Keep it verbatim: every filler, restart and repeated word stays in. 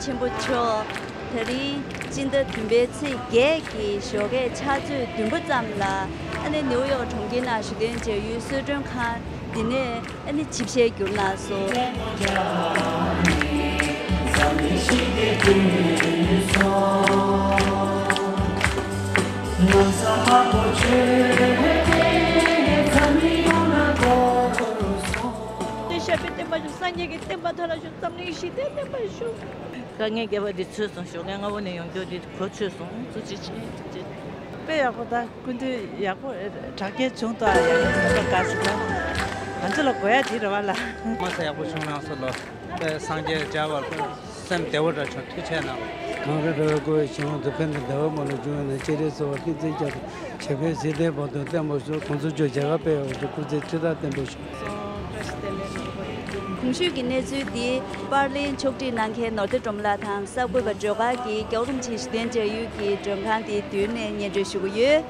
ཆེན་པོ་མཆོག་ད་རིང་སྤྱི་ཟླ་བདུན་པའི་ཚེས་བརྒྱད་ཀྱི་ཞོགས་ཀས་ཕྱག་ཚོད་བདུན་པ་ཙམ་ལ་ཨ་ནི་ནེའུ་ཡོག་གྲོང་ཁྱེར་ནང་ཞུ་གཏན་བྱ་ཡུལ་གསོལ་མགྲོན་ཁང་འདི་ནས་ཨ་ནི་ཆིབས་ཞལ་བསྒྱུར་གནང་སོང་། ཤ་པའི་བསྟན་པ་བཞུགས། སངས་རྒྱས་ཀྱི་བསྟན་པ་མཐར་ཕྱིན། འཛམ་གླིང་ཞི་བདེའི་བསྟན་པ་བཞུགས། དཀའ་ངལ་བརྒྱད་པ་འདི་ཚུད་སོང་། ཞོགས་ཀས་སྔ་པོ་ནས་ཡོང་རྒྱུ་འདི་གོ་ཆོད་སོང་། ཐུགས་རྗེ་ཆེ། ཐུགས་རྗེ་ཆེ། དཔེ་ཡག་པོ། ད་སྐུ་མདུན་ཡག་པོ་དྲག་སྐྱེད་བྱུང་ཐོག་ཡག་པོ་བསམ་པ་དགའ་སོང་། ད་ང་ཚོ་ལ་དགོས་ཡ་དེ་རེད་བ་ལ། མ་ས་ཡག་པོ་བྱུང་། རང་ཚོ་ལ་དཔེ་སངས་རྒྱས་མཇལ་བར་སེམས་བདེ་བོ་འདྲ་བྱུང་། ཐུགས་རྗེ་གནང་། གངས་རི་ར་བས་བསྐོར་བའི་ཞིང་ཁམས་སུ། ཕན་དང་བདེ་བ་མ་ལུས་འབྱུང་བའི་གནས། སྤྱན་རས་གཟིགས་དབང་བསྟན་འཛིན་རྒྱ་མཚོ། བྱམས་པའི་ཟིལ་ལྡན་དཔལ་དུ་བརྟན་པར་ཤོག། གོང་ས་མཆོག་མཇལ་ཁ་དཔེ་ཡག་པོ་བྱུང་། སྐུ་ཚེ་ཁྲི་ཕྲག་བརྟན་པར་ཤོག། གོང་ཞུས་ཀྱི་གནས་ཚུལ་འདི་པར་ལེན་ཕྱོགས་སྒྲིག་གནང་མཁན་ནོར་བདེ་སྒྲོལ་མ་ལགས་དང་གསར་འགོད་པ་སྒྲོལ་དཀར་གྱིས་རྒྱལ་བ་རིན་པོ་ཆེ་ཞི་བདེ་མཇལ་ཡུལ་གྱི་མགྲོན་ཁང་དེའི་མདུན་ནས་སྙན་སྒྲོན་ཞུ་གི་ཡོད།